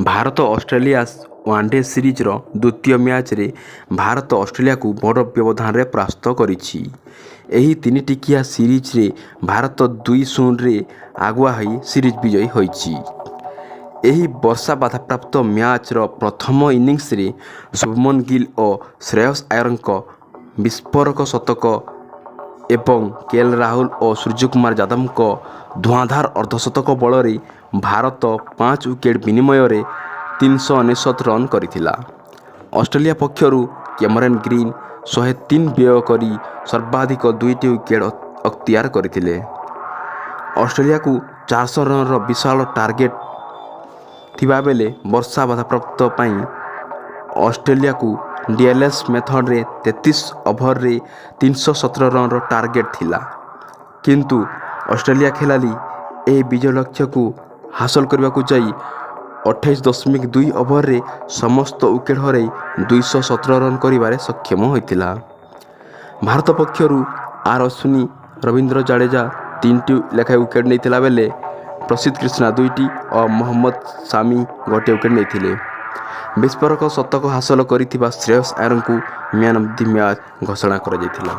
Bharat Australia one-day ସିରିଜ୍‌ର ଦ୍ୱିତୀୟ ମ୍ୟାଚ୍‌ରେ ଭାରତ ଅଷ୍ଟ୍ରେଲିଆକୁ ବଡ଼ ବ୍ୟବଧାନରେ ପରାସ୍ତ କରିଛି। ଏହି ତିନିଟିକିଆ ସିରିଜ୍‌ରେ ଭାରତ 2-0ରେ ଆଗୁଆ ହୋଇ ସିରିଜ୍ ବିଜୟୀ ହୋଇଛି। ଏହି ବର୍ଷା ବାଧାପ୍ରାପ୍ତ ମ୍ୟାଚ୍‌ର ପ୍ରଥମ ଇନିଂସରେ ଶୁଭମନ ଗିଲ୍ ଓ ଶ୍ରେୟସ ଆୟରଙ୍କ ବିସ୍ଫୋରକ ଶତକ ଏବଂ କେଏଲ୍ ରାହୁଲ ଓ ସୂର୍ଯ୍ୟକୁମାର ଯାଦବଙ୍କ ଧୂଆଁଧାର ଅର୍ଦ୍ଧଶତକ ବଳରେ ଭାରତ 5 ୱିକେଟ୍ ବିନିମୟରେ 399 ରନ୍ କରିଥିଲା। ଅଷ୍ଟ୍ରେଲିଆ ପକ୍ଷରୁ କ୍ୟାମେରନ୍ ଗ୍ରୀନ୍ 103 ବ୍ୟୟ କରି ସର୍ବାଧିକ ଦୁଇଟି ୱିକେଟ୍ ଅକ୍ତିଆର କରିଥିଲେ। ଅଷ୍ଟ୍ରେଲିଆକୁ 400 ରନ୍‌ର ବିଶାଳ ଟାର୍ଗେଟ୍ ଥିବା ବେଳେ ବର୍ଷା ବାଧାପ୍ରାପ୍ତ ପାଇଁ ଅଷ୍ଟ୍ରେଲିଆକୁ ଡିଏଲ୍ଏସ୍ ମେଥଡ୍‌ରେ 33 ଓଭରରେ 317 ରନ୍‌ର ଟାର୍ଗେଟ୍ ଥିଲା। କିନ୍ତୁ ଅଷ୍ଟ୍ରେଲିଆ ଖେଳାଳି ଏହି ବିଜୟ ଲକ୍ଷ୍ୟକୁ ହାସଲ କରିବାକୁ ଯାଇ 28.2 ଓଭରରେ ସମସ୍ତ ୱିକେଟ୍ ହରାଇ 217 ରନ୍ କରିବାରେ ସକ୍ଷମ ହୋଇଥିଲା। ଭାରତ ପକ୍ଷରୁ ଆର୍ ଅଶ୍ୱିନ, ରବୀନ୍ଦ୍ର ଜାଡେଜା ତିନିଟି ଲେଖାଏଁ ୱିକେଟ୍ ନେଇଥିଲା ବେଳେ ପ୍ରସିଦ୍ଧ କ୍ରିଷ୍ଣା ଦୁଇଟି ଓ ମହମ୍ମଦ ସାମି ଗୋଟିଏ ୱିକେଟ୍ ନେଇଥିଲେ। ବିସ୍ଫୋରକ ଶତକ ହାସଲ କରିଥିବା ଶ୍ରେୟସ ଆୟରଙ୍କୁ ମ୍ୟାନ୍ ଅଫ୍ the match ଘୋଷଣା କରାଯାଇଥିଲା।